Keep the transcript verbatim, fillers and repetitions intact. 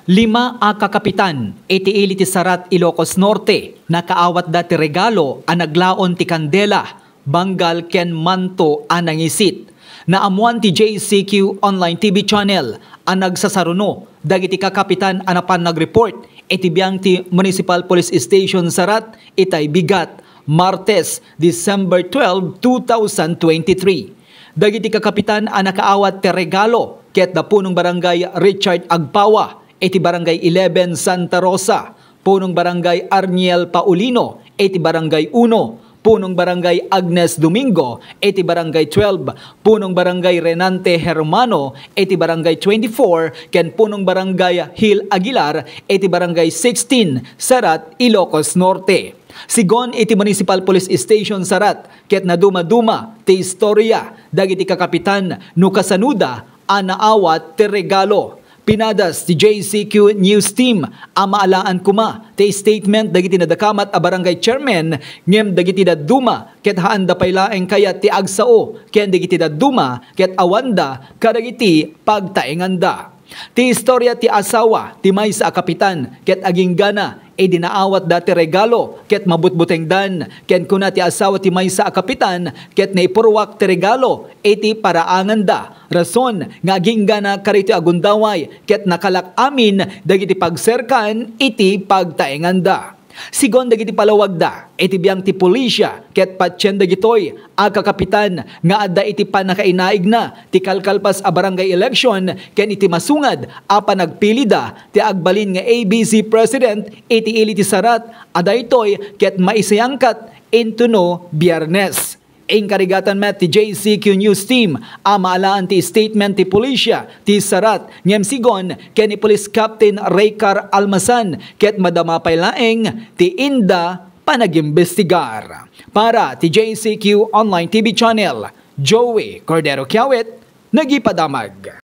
Lima a kakapitan iti ili ti Sarat, Ilocos Norte, nakaawatda ti regalo a naglaon ti kandela, banggal ken manto a nangisit. Naammuan ti J C Q Online T V Channel a nagsasaruno dagiti kakapitan a napan nagreport iti biang ti Municipal Police Station Sarat, itay bigat, Martes, December twelve, two thousand twenty-three. Dagiti kakapitan a nakaawat ti regalo ket da Punong Barangay Richard Agpawa iti Barangay eleven Santa Rosa, Punong Barangay Arniel Paulino iti Barangay uno, Punong Barangay Agnes Domingo iti Barangay twelve, Punong Barangay Renante Hermano iti Barangay twenty-four, ken Punong Barangay Hill Aguilar iti Barangay sixteen, Sarat, Ilocos Norte. Sigon iti Municipal Police Station Sarat, ket nadumaduma ti istorya dagiti kakapitan no kasanoda a naawat ti regalo. Pinadas ti J C Q News Team a maalaan koma ti statement dagiti nadakamat a barangay chairman ngem dagiti dadduma ket haanda pay laeng kayat ti agsao ken dagiti dadduma ket awanda kadagiti pagtaenganda. Ti istorya ti asawa ti maysa a kapitan ket aginggana idi naawatda ti regalo ket mabutbutengdan, ken kuna ti asawa ti maysa a kapitan ket naipurruak ti regalo iti paraanganda. Rason nga aginggana kadaytoy a gundaway ket nakalak amin dagiti pagserkan iti pagtaenganda. Sigon dagiti palawagda iti biang ti pulisya ket patien dagitoy a kakapitan nga adda iti pannakainaigna ti kalkalpas a barangay election ken iti masungad a panagpilida ti agbalin nga A B C president iti ili ti Sarat a daytoy ket maisayangkat intono Biyernes. Inkarigatan met ti J C Q News Team a maalaan ti statement ti pulisya ti Sarat ngem sigon ken ni Police Captain Raycar Almasan ket madama pay laeng ti inda panagimbestigar. Para ti J C Q Online T V Channel, Joey Cordero Kiawit, nagipadamag.